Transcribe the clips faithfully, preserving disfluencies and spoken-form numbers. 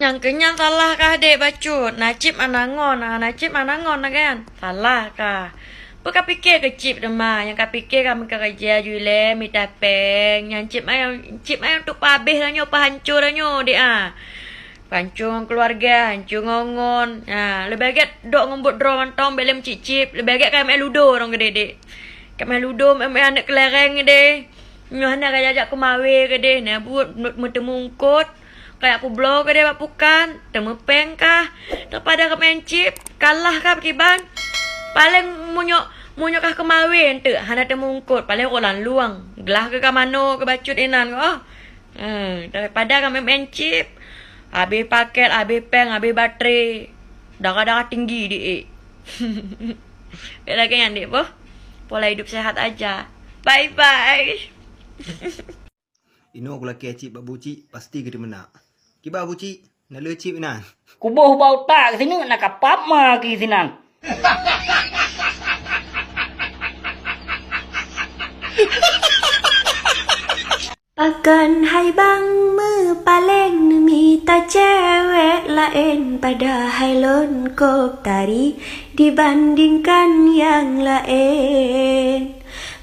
Nyang keunyan salah kah dek bacut? Na cit hana ngon, na cit hana ngon na kan? Salah kah? Peue ka pike keu cit teuma? Nyang ka pike ka meukeureuja ju ilée mita péng. Nyang cit ma nyang, cit ma nyang untuk peuhabéh tanyoe, peuhanco tanyoe dek ah. Peuhanco ngon keuluwarga, hanco ngon ngon. Ha, leubeh gét dok ngon buet droe mantong, bék lé meucit-cit. Leubeh gét ka meu'en ludo rong keudeh dek. Ka meu'en ludo, meu'en aneuk keulereng keudeh. Nyoe hana ka jak-jak keumawe keudeh, na buet meuteumungkot. Kayak peubloe keudeh bak pukan, teumeupéng kah, daripada keu meu'en cit, kalah kah pakriban. Paleng meunyoe, meunyoe kah keumawe eunteuk hana teumungkot, paleng rot lam luwang, glah keu ka manoe keu bacut inan kah. Eh, daripada kah meu'en cit, habéh paket, habéh péng, habéh baterai, darah-darah tinggi di ék. Bék lagée nyan dek boh. Pola hidup sehat aja. Bye bye. Inoe kulakée cit bak bucik, pasti geudeumeunak. Kiban bucik, na le cit meunan. Kuboh bak utak keu sineuk na kapab ma keu sinan. Pakon hai bang meupaleng neumita cewek laén, padahai lôn kôb tari dibandingkan nyang laén.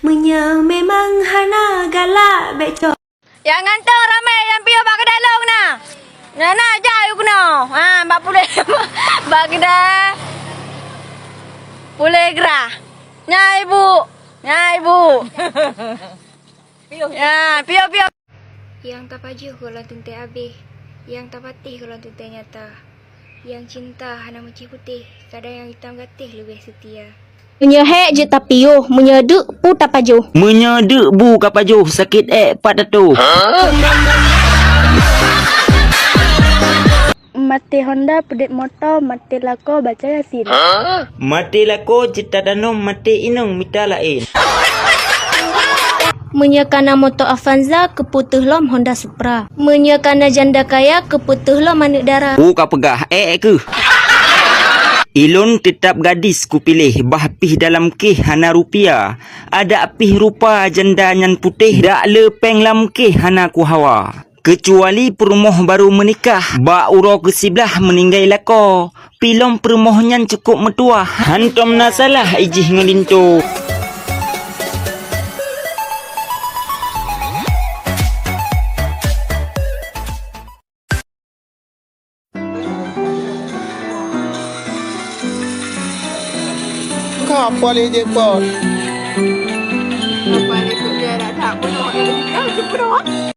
Meunyoe memang hana galak bék cok. Nyang ngantung ramé nyang piôh bak keudalong na. Nyang na jai u keunoe. Ha, bak puléh, bak keudai. Puléh grah. Nya ibu. Nya ibu. Piôh. Ya, piôh, piôh. Nyang tapajoh gohlom teuntée abéh, nyang tapatéh gohlom teuntée nyata. Nyang cinta hana meucih putéh, kadang nyang itam gatéh leubeh seutia. Meunyoe hék jeuet tapiôh, meunyoe deuk peue tapajoh. Meunyoe deuk bu ka pajoh, sakét ék pat tatoh. Maté honda, peudeuet moto, maté lakoe, baca Yasin. Maté lakoe, jeuet tatanom, maté inong, mita laén. Meunyoe kana moto Avanza, keupeue teuh lom Honda Supra. Meunyoe kana janda kaya, keupeue teuh lom aneuk dara. Peue ka peugah, ék keuh. Ilôn teutab gadis kupiléh, bah pih dalam kéh hana rupiah. Adak pih rupa janda nyan putéh, dak le péng lam kéh hana kuhawa. Keucuali peurumoh barô meunikah, bak uroe keusiblaih meuninggai lakoe, pi lom peurumoh nyan cukôp meutuwah, hántom na salah ijih ngon linto. Ka paléng jipot. Apa ni tu dia dah tak penuh, dia dah penuh.